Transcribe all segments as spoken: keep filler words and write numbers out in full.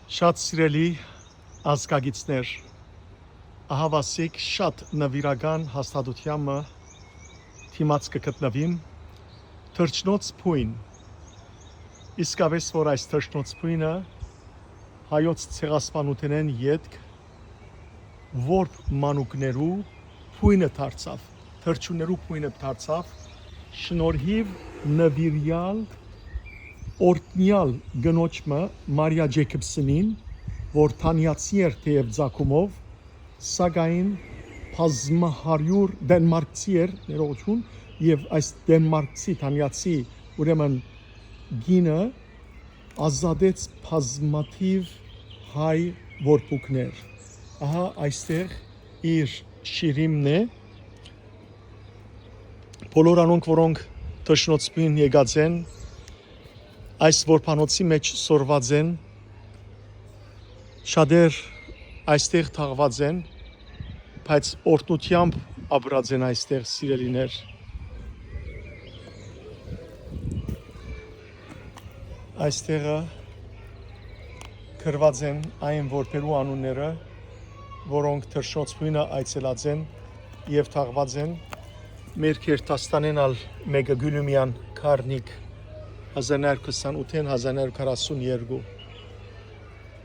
Շատ սիրելի ազգագիցներ, ահաւասիկ շատ նուիրական հաստատութեան մը դիմաց կը գտնուիմ, թռչնոց բոյն։ Իսկապէս որ այս թռչնոց բոյնը հայոց ցեղասպանութենէն ետք որբ մանուկներու բոյնը դարձաւ, թռչուններու բոյնը դարձաւ, շնորհիւ նուիրեալ օրհնեալ կնոջ մը Մարիա Ջեքոբսոնին, որ թանյացի էր թէեւ ծագումով, սակայն բազմահարիւր դենմարկցի էր, ներողություն, եւ այս դենմարկցի թանյացի, ուրեմն, կինը ազատեց բազմաթիւ հայ որբուքներ։ Ահա այստեղ իր շիրիմն է։ Բոլոր անոնք, որոնք թռչնոց բոյն եկած են, այս որբանոցի մէջ սորված են, շատեր այստեղ թաղուած են, բայց օրհնութեամբ ապրած են այստեղ, սիրելիներ։ Այստեղը գրուած են այն որբերու անունները, որոնք թռչնոց բոյնը այցելած են եւ թաղուած են։ Մեր գերդաստանէն ալ մէկը, Գիւլիմեան Քարնիկ, հազար նոյ հարիւր քսանութ հազար նոյ հարիւր քառասուն երկու։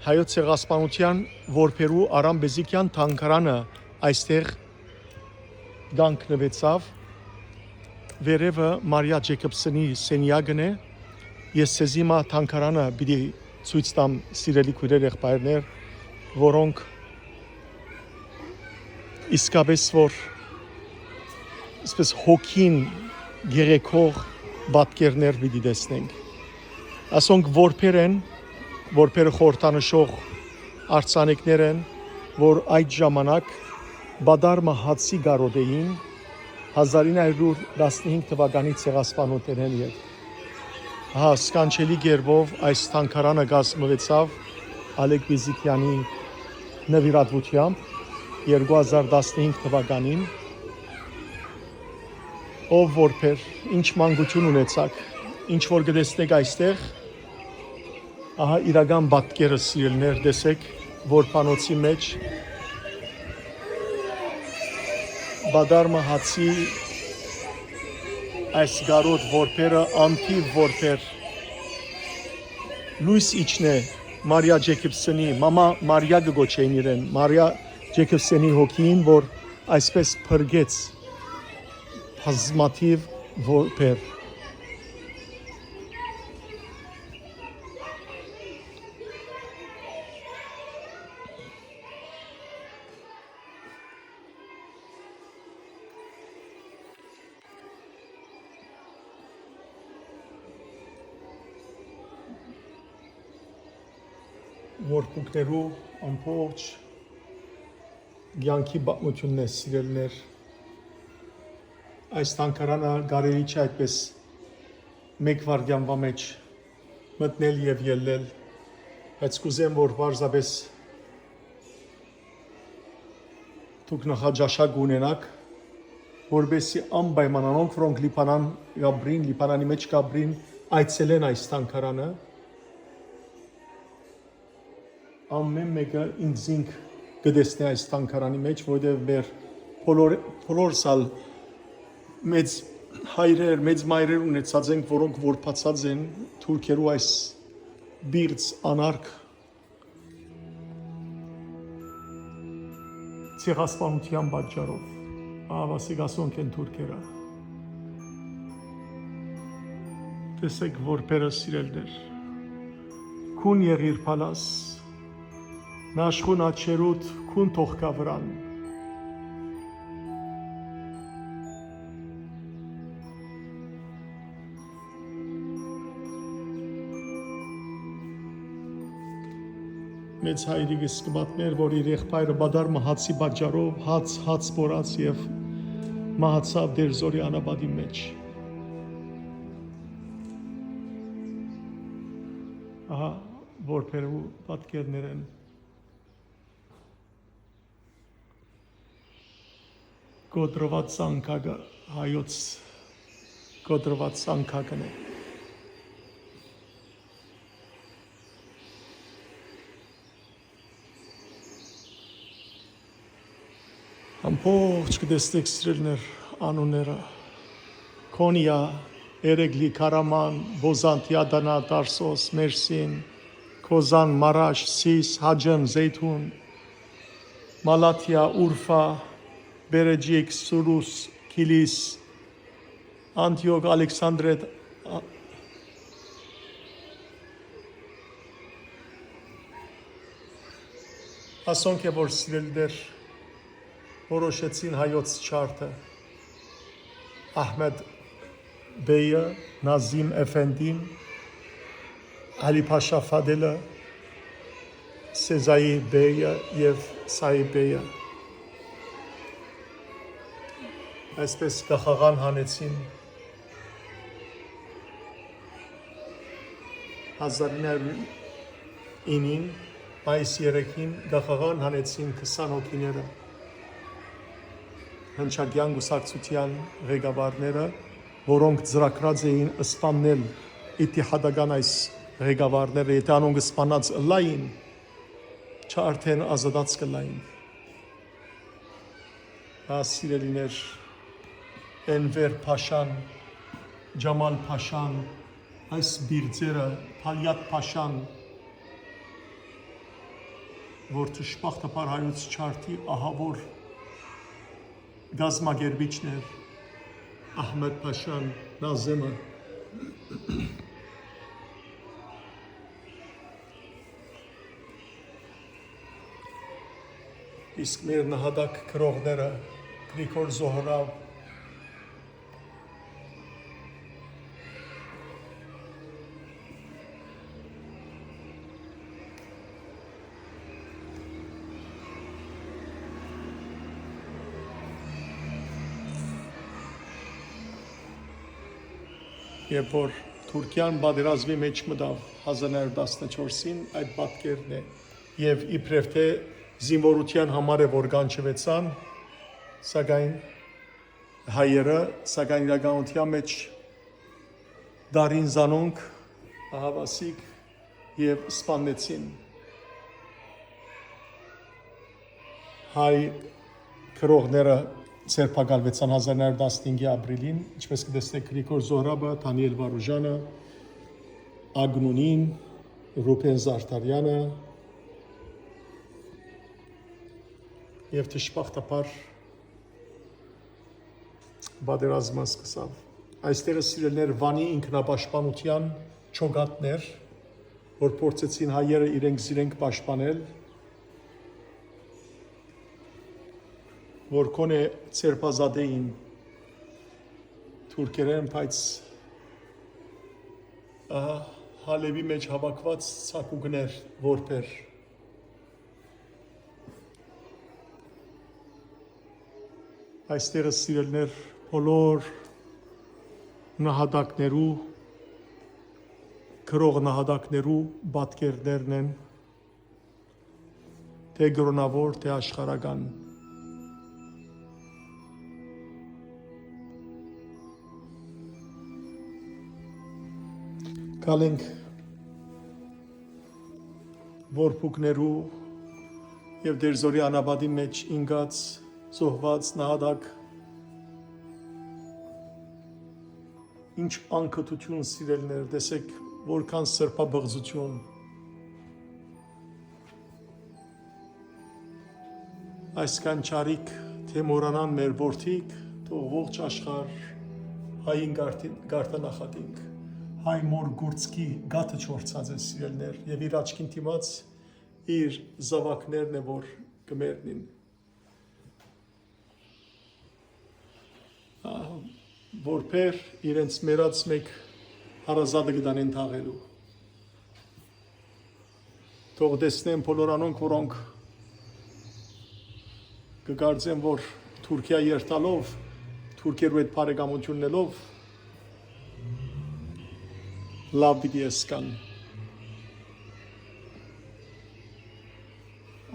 Հայոց ցեղասպանութեան որբերու Արամ Պեզիկեան թանգարանը այստեղ կանգնուեցաւ, վերեւը Մարիա Ջեքոբսոնի սենեակն է։ Ես ձեզի մը թանգարանը պիտի ցոյց տամ, սիրելի քոյրեր, եղբայրներ, որոնք իսկապէս որ, այսպես, հոգին գեղեցկող պատկերներ պիտի տեսնենք։ Ասոնք որբեր են, որբերը խորհրդանշող արձանիկներ են, որ այդ ժամանակ պատառ մը հացի կարօտ էին, հազար ինը հարիւր տասնհինգ թուականի ցեղասպանութենէն ետք։ Հա, սքանչելի կերպով այս թանգարանը կազմուեցաւ Ալեկ Պիզիկեանի նուիրատուութեամբ երկու հազար տասնհինգ թուականին։ Ով որբեր, ինչ մանկություն ունեցաք, ինչ որ կը տեսնէք այստեղ, ահա իրական պատկերը, սիրելիներ, տեսէք, որբանոցի մէջ պատառ մը հացի այս կարօտ որբերը, անթիւ որբեր, լոյս իջնէ Մարիա Ջեքոբսոնի, մամա Մարիա կը կոչէին իրեն, Մարիա Ջեքոբսոնի հոգին, որ այսպես փրկեց բազմաթիւ որբեր։ Որբուքներու ամբողջ կեանքի պատմութիւնն է, սիրելիներ։ Այս թանգարանը կարելի չէ այդպես մէկ վայրկեանուա մէջ մտնել եւ ելլել, բայց կ'ուզեմ, որ պարզապէս դուք նախաճաշակ ունենաք, որպեսզի անպայման անոնք, որոնք Լիբանան կ'ապրին, Լիբանանի մէջ կ'ապրին, այցելեն այս թանգարանը։ Ամէն մէկը ինքզինք կը տեսնէ այս թանգարանի մէջ, որովհետեւ մեր բոլոր, բոլորս ալ մեծ հայրեր, մեծ մայրեր ունեցած ենք, որոնք որբացած են թուրքերու այս պիղծ անարգ ցեղասպանութեան պատճառով։ Ահա ասիկա ասոնք են թուրքերը։ Տեսեք, որբերը, սիրելիներ, քուն եղիր փալաս, նաշխուն աչերուդ քուն թող գայ վրան։ Մեծ հայրիկս կը պատմէր, որ իր եղբայրը պատառ մը հացի պատճառով հաց, հաց պորած եւ մահացաւ Տեր Զօրի անապատի մէջ։ Ահա որբերու պատկերներ են։ Կոտրուած ցանկակը, հայոց կոտրուած ցանկակն է։ Ողջ կը տեսնեք, սիրելիներ, անունները. Քոնիա, Էրեգլի, Կարաման, Բոզանթի, Ադանա, Տարսոս, Մերսին, Կոզան, Մարաշ, Սիս, Հաջն, Զեյթուն, Մալաթիա, Ուրֆա, Բերեջիկ, Սուրուս, Քիլիս, Անտիոք, Ալեքսանդրետ, ա-, ասոնք է, որ, սիրելիներ, որոշեցին հայոց չարդը. Ահմետ Բեյը, Նազիմ Էֆենդին, Ալի Փաշա Ֆադելը, Սեզայի Բեյը եւ Սայի Բեյը։ Այսպես կախաղան հանեցին հազար ինը հարիւր ինին, մայիս երեքին, կախաղան հանեցին քսան հոգիները, հնչակեան կուսակցութեան ղեկավարները, որոնք ծրագրած էին սպաննել իթիհադական այս ղեկավարները, եթե անոնք սպանած ըլլային, չարդեն ազատած կ'ըլլային։ Հա, սիրելիներ, Էնվեր Փաշան, Ջամալ Փաշան, այս բիρծերը, Փալիատ Փաշան, որ դժբախտաբար հայոց չարդի ահաւոր կազմակերպիչն էր, Ահմետ Փաշան, Նազեմը։ Իսկ մեր նահատակ գրողները՝ Գրիգոր Զոհրաբ, երբ որ Թուրքիան պատերազմի մեջ մտաւ հազար ինը հարիւր տասնչորսին, այդ պատկերն է, եւ իբրեւ թէ զինուորութեան համար է, որ կանչուեցան, սակայն հայերը, սակայն իրականութեան մեջ դարին զանոնք, ահաւասիկ, եւ սպաննեցին։ Հայ գրողները ձերբակալուեցան հազար ինը հարիւր տասնհինգի ապրիլին, ինչպես կը տեսնեք, Գրիգոր Զոհրաբը, Դանիել Վարուժանը, Ագնունին, Ռուբեն Զարդարյանը, եւ դժբախտաբար պատերազմը սկսաւ։ Այստեղ, սիրելիներ, Վանի ինքնապաշտպանութեան ջոկատներ, որ փորձեցին հայերը իրենք զիրենք պաշտպանել, որ կոնէ ձերբազատէին թուրքերէն, բայց, ահա, Հալէպի մեջ հաւաքուած ցակուկներ, որբեր։ Այստեղ, սիրելիներ, բոլոր նահատակներու, գրող նահատակներու պատկերներն են, թէ կրօնաւոր, թէ աշխարհական։ Գալենք որբուկներու եւ Տեր Զօրի անապատին մեջ ինկած, զոհուած նահատակ։ Ինչ անկթություն, սիրելիներ, տեսեք, որքան սրբապղծություն։ Այսքան չարիք թէ մոռանան մեր որդիք, թող ողջ աշխարհ հային կարդին-, կարդա նախատինք։ Հայ մոր կուրծքի կաթը չորցած է, սիրելիներ, եւ իր աչքին դիմաց իր զաւակներն է, որ կը մեռնին։ Ա, որբեր իրենց մեռած մէկ հարազատը կը տանեն թաղելու։ Թող տեսնեն բոլոր անոնք, որոնք կը կարծեն, որ Թուրքիա երթալով, թուրքերու հետ բարեկամություն ունելով, լաւ պիտի ըսկան։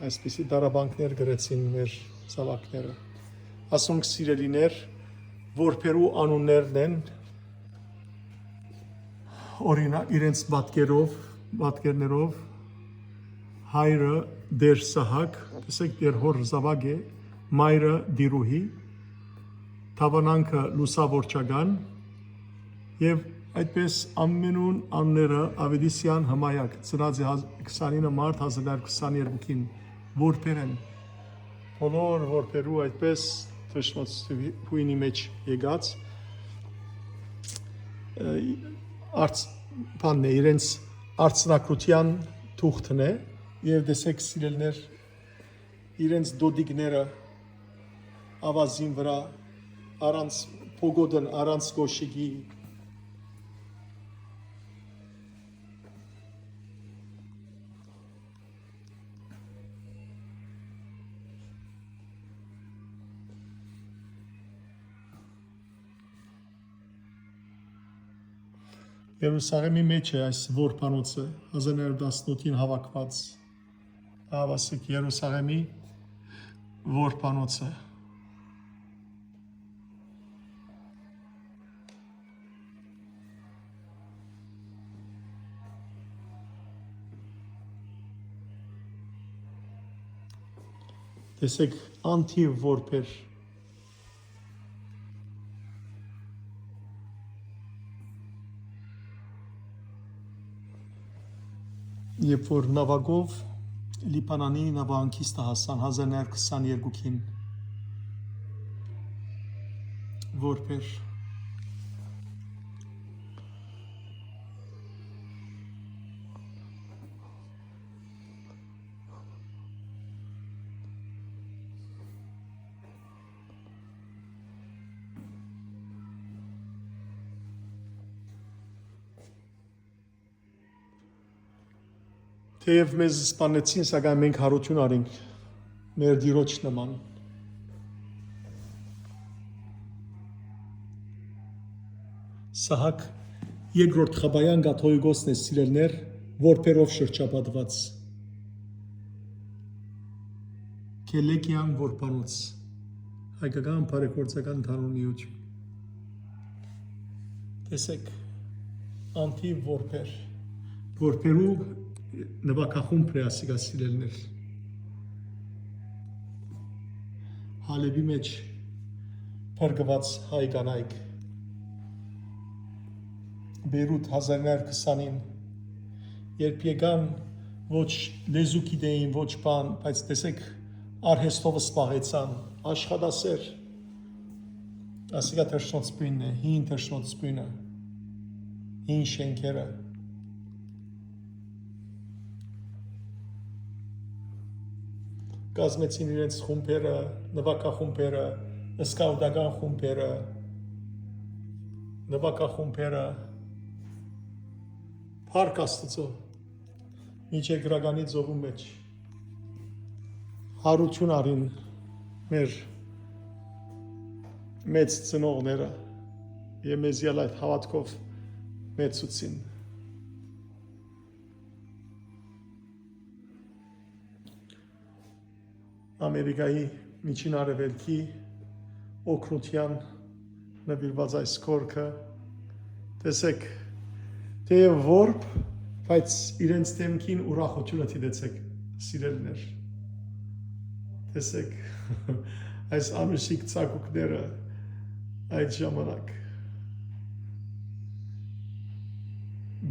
Այսպիսի տառապանքներ կրեցին մեր զաւակները։ Ասոնք, սիրելիներ, որբերու անուններն են, օրինակ, իրենց պատկերով, պատկերներով, հայրը Տեր Սահակ, տեսեք, Տեր հոր զաւակ է, մայրը Տիրուհի, դաւանանքը Լուսաւորչական, եւ այդպես ամենուն անունները Աւետիսեան Հմայակ, ծնած է հազ-, քսանինը մարտ հազար քսաներկուքին, որբեր են, բոլոր որբերու այդպես թշնոց հոյնի մէջ եկած, ը, արծ-, բանն է, իրենց արծնակրութեան թուղթն է, եւ տեսեք, սիրելիներ, իրենց դոդիկները աւազին վրայ, առանց փոկոտն, առանց կոշիկի։ Երուսաղէմի մէջ է այս որբանոցը, հազար նոյ հարիւր տասնութին հաւաքուած։ Ահա, ասենք, Երուսաղէմի որբանոցը։ Տեսեք, անթիւ որբեր։ Երբ որ նաւակով Լիբանանի նաւահանգիստը հասան հազար նոյ հարիւր քսաներկուքին, որբեր։ Թէեւ մեզ սպանեցին, սակայն մենք յարութիւն առինք մեր Տիրոջ նման։ Սահակ երկրորդ խաբաեան կաթողիկոսն է, սիրելիներ, որբերով շրջապատուած։ Քելլեգիան որբանոց, հայկական բարեգործական ընդհանուր միութիւն։ Տեսեք, անթիւ որբեր, որբերու նուագախումբն է ասիկա, սիրելիներ։ Հալէպի մէջ փրկուած հայ կանայք, Բեյրութ, հազար նոյ հարիւր քսանին, երբ եկան, ոչ լեզու գիտեին, ոչ բան, բայց տեսեք, արհեստով զբաղեցան, աշխատասեր։ Ասիկա թշնոց բույնն է, հին թշնոց բույնը, հին շէնքերը։ Կազմեցին իրենց խումբերը, նուագախումբերը, սկաուտական խումբերը, նուագախումբերը, փառք Աստուծոյ, միջերկրականի ծովու մէջ յարութիւն առին մեր մեծ ծնողները եւ մեզի ալ այդ հաւատքով մեծցուցին։ Ամերիկայի Միջին Արեւելքի օգնութեան նուիրուած այս գորգը, տեսեք, թէեւ որբ, բայց իրենց դէմքին ուրախութիւնը դիտեցեք, սիրելիներ։ Տեսեք, այս անուշիկ ծագուկները այդ ժամանակ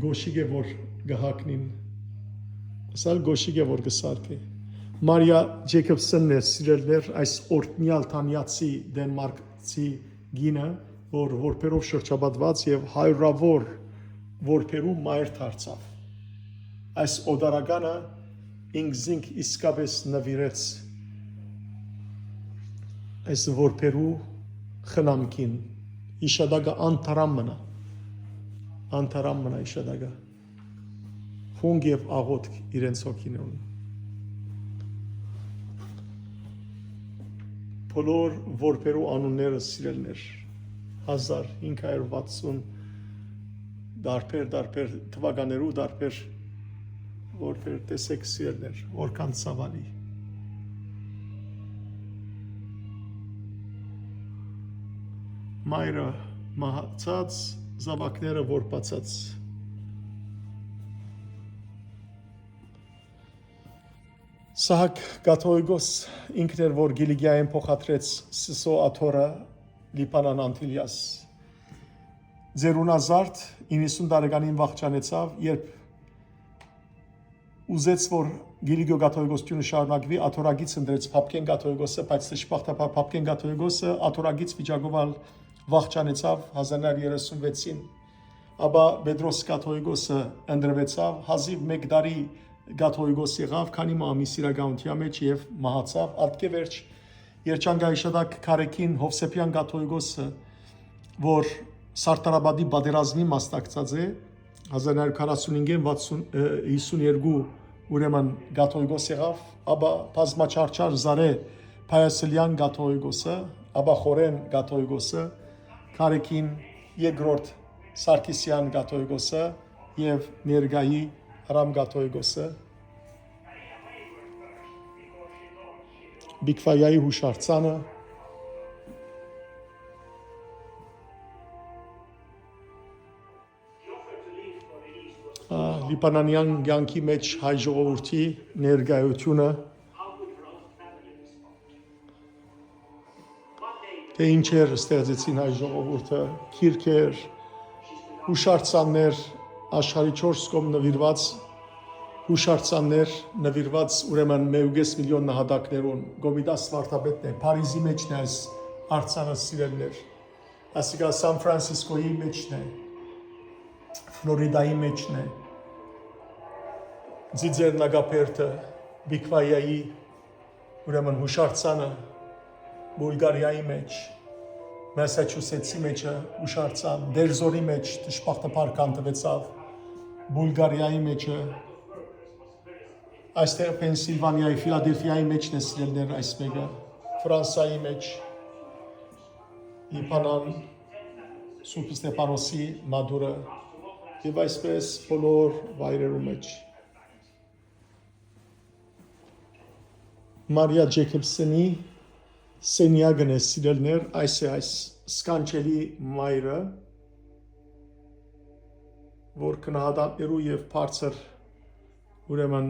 կոշիկ է, որ կը հագնին, սա ալ կոշիկ է, որ կը սարքէ։ Մարիա Ջեյքոբսոնն էր, սիրելիներ, այս օրհնեալ դանիացի դենմարկցի կինը, որ որբերով շրջապատուած եւ հարիւրաւոր որբերու մայր դարձաւ։ Այս օտարականը ինքզինք իսկապէս նուիրեց այս որբերու խնամքին, իշատակը անթարամ մնայ, անթարամ մնայ իշատակը, խունկ եւ աղօթք իրենց հոգին ունի։ Բոլոր որբերու անունները, սիրելիներ, հազար հինգ հարիւր վաթսուն տարբեր, տարբեր թուականներու, տարբեր որբեր, տեսեք, սիրելիներ, որքան ցաւալի։ Մայրը մահացած, զաւակները որբացած։ Սահակ կաթողիկոս ինքն էր, որ Կիլիկիայէն փոխադրեց Սիսո Աթորը Լիբանան Անտիլիաս։ Ձեռունազարդ իննսուն տարեկանին վախճանեցաւ, երբ ուզեց, որ Կիլիկիոյ կաթողիկոսութիւնը շարունակուի, աթորագիծ ընտրեց Փափկէն կաթողիկոսը, բայց դժբախտաբար Փափկէն կաթողիկոսը աթորագիծ վիճակով ալ վախճանեցաւ հազար երեսուն վեցին։ Ապա Պետրոս կաթողիկոսը ընտրուեցաւ, հազիւ մէկ տարի կաթողիկոս եղաւ, քանի մը ամիս իրականութեան մէջ եւ մահացաւ։ Ատկէ վերջ երջանկայիշատակ Քարեքին Հովսեփեան կաթողիկոսը, որ Սարդարապատի պատերազմի մասնակցած է, հազար քառասունհինգ վաթսուն, ը, հիսուն երկու, ուրեմն կաթողիկոս եղաւ, ապա բազմաչարչար Զարէ Փայասլեան կաթողիկոսը, ապա Խորեն կաթողիկոսը, Քարեքին երկրորդ Սարգիսեան կաթողիկոսը եւ ներկայի Հռամ կաթողիկոսը, Բիքվայայի յուշարձանը, ա, լիբանանեան կեանքի մէջ հայ ժողովուրդի ներկայութիւնը, թէ ինչեր ստեղծեցին հայ ժողովուրդը, գիրքեր, յուշարձաններ, աշխարհի չորս կողմ նուիրուած յուշարձաններ, նուիրուած ուրեմն մէկ ու կէս միլիոն նահատակներուն, Կոմիտաս վարդապետն է, Փարիզի մէջն է այս արձանը, սիրելիներ, ասիկա Սան Ֆրանսիսկոյի մէջն է, Ֆլորիդայի մէջն է, Ձիձեռնակաբերդը, Բիքվայայի, ուրեմն յուշարձանը, Բուլղարիայի մէջ, Մասաչուսեթսի մէջը յուշարձան, Դերզորի մէջ դժբախտաբար քանդուեցաւ, Բուլղարիայի մէջը, այստեղ Պենսիլվանիայի, Ֆիլադելֆիայի մէջն է սիրելիներ այս մէկը, Ֆրանսայի մէջ, Լիբանան, Սուրբ Ստեփանոսի մատուրը եւ այսպես բոլոր վայրերու մէջ։ Մարիա Ջեքոբսոնի սենեակն է, սիրելիներ, այս է այս սքանչելի մայրը, որ գնահատանքներու եւ բարձր, ուրեմն,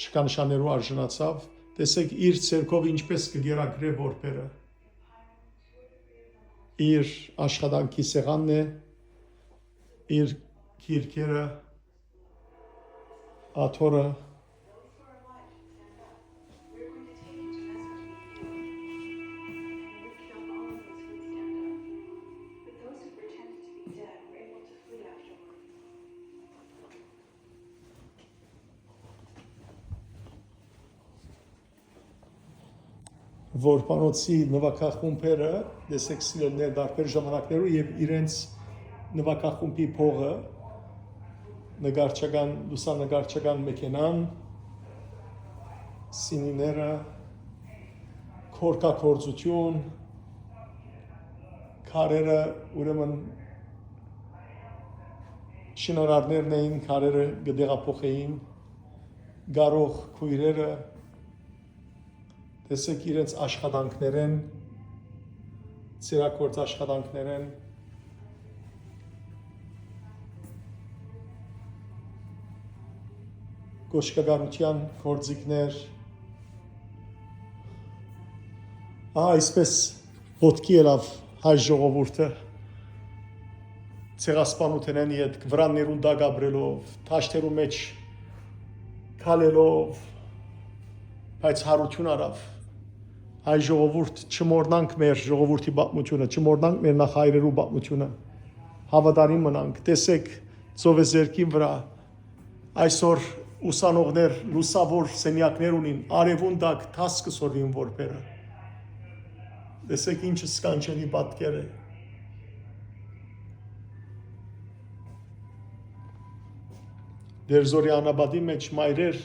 շքանշաններու արժանացաւ։ Տեսեք, իր ձեռքով ինչպես կը կերակրէ որբերը։ Իր աշխատանքի սեղանն է, իր գիրքերը, աթորը։ Որբանոցի նուագախումբերը, տեսեք, սիրելիներ, տարբեր ժամանակներու եւ իրենց նուագախումբի փողը, նկարչական, լուսանկարչական մեքենան, սինիները, գորգագործութիւն, քարերը, ուրեմն, շինարարներն էին, քարերը կը տեղափոխէին, գարող քոյրերը, տեսեք, իրենց աշխատանքներէն, ծերագործ աշխատանքներէն, կոշկակարութեան գործիքներ, ահա այսպես ոտքի ելաւ հայ ժողովուրդը, ցեղասպանութենէն ետք, վրաններուն տակ ապրելով, դաշտերու մէջ քալելով, բայց յարութիւն առաւ։ Հայ ժողովուրդ, չմոռնանք մեր ժողովուրդի պատմութիւնը, չմոռնանք մեր նախահայրերու պատմութիւնը։ Հաւատարիմ մնանք, տեսեք, ծովեզերքին վրայ այսօր ուսանողներ, լուսաւոր սենեակներ ունին, արեւուն տակ դաս կը սորվին որբերը։ Տեսեք ինչ սքանչելի պատկեր է։ Դերզորի անապատի մէջ մայրեր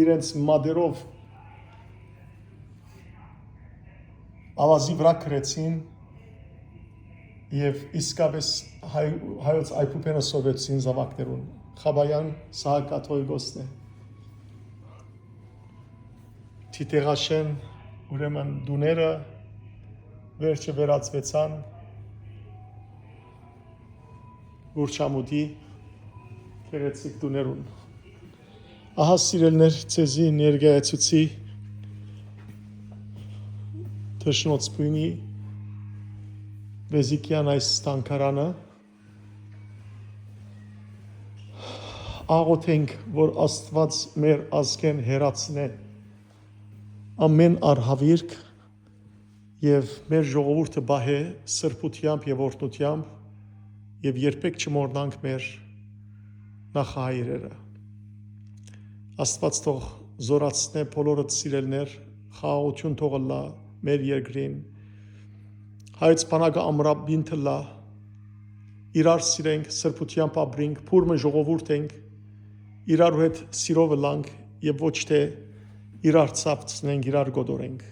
իրենց մատերով աւազի վրայ գրեցին եւ իսկապէս հայ-, հայոց այբուբենը սովեցին զաւակներուն։ Խաբաեան Սահակ կաթողիկոսն է։ Թիթեղաշեն, ուրեմն, տուները վերջը վերածուեցան Գուրջամուտի գեղեցիկ տուներուն։ Ահա, սիրելիներ, ձեզի ներկայացուցի թշնոց բոյնի Վեզիկեան այս թանգարանը։ Աղոթենք, որ Աստուած մեր ազգէն հեռացնէ ամէն արհաւիրք եւ մեր ժողովուրդը պահէ սրբութեամբ եւ օրհնութեամբ եւ երբեք չմոռնանք մեր նախահայրերը։ Աստուած թող զորացնէ բոլորը, սիրելիներ, խաղաղութիւն թող ըլլայ մեր երկրին։ Հայոց բանակը ամրապինդ ըլլայ, իրար սիրենք, սրբութեամբ ապրինք, բուռ մը ժողովուրդ ենք, իրարու հետ սիրով ըլլանք եւ ոչ թէ իրար ցաւցնենք, իրար կոտորենք։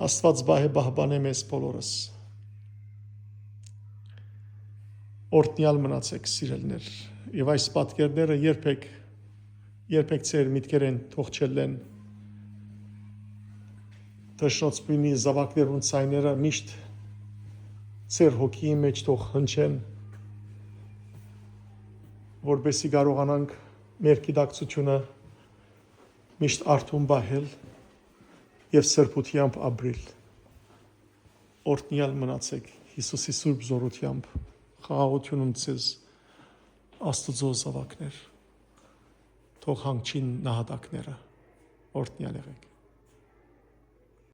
Աստուած պահէ պահպանէ մեզ բոլորս։ Օրհնեալ մնացէք, սիրելիներ, եւ այս պատկերները երբեք, երբեք ձեր միտքերէն թող չելլեն։ Թշնոց բոյնի զաւակներուն ձայները միշտ ձեր հոգիի մէջ թող հնչեն, որպեսզի կարողանանք մեր գիտակցութիւնը միշտ արթուն պահել եւ սրբութեամբ ապրիլ։ Օրհնեալ մնացէք Յիսուսի սուրբ զօրութեամբ, խաղաղութիւն ձեզ, Աստուծոյ զաւակներ, թող հանգչին նահատակները, օրհնեալ եղէք։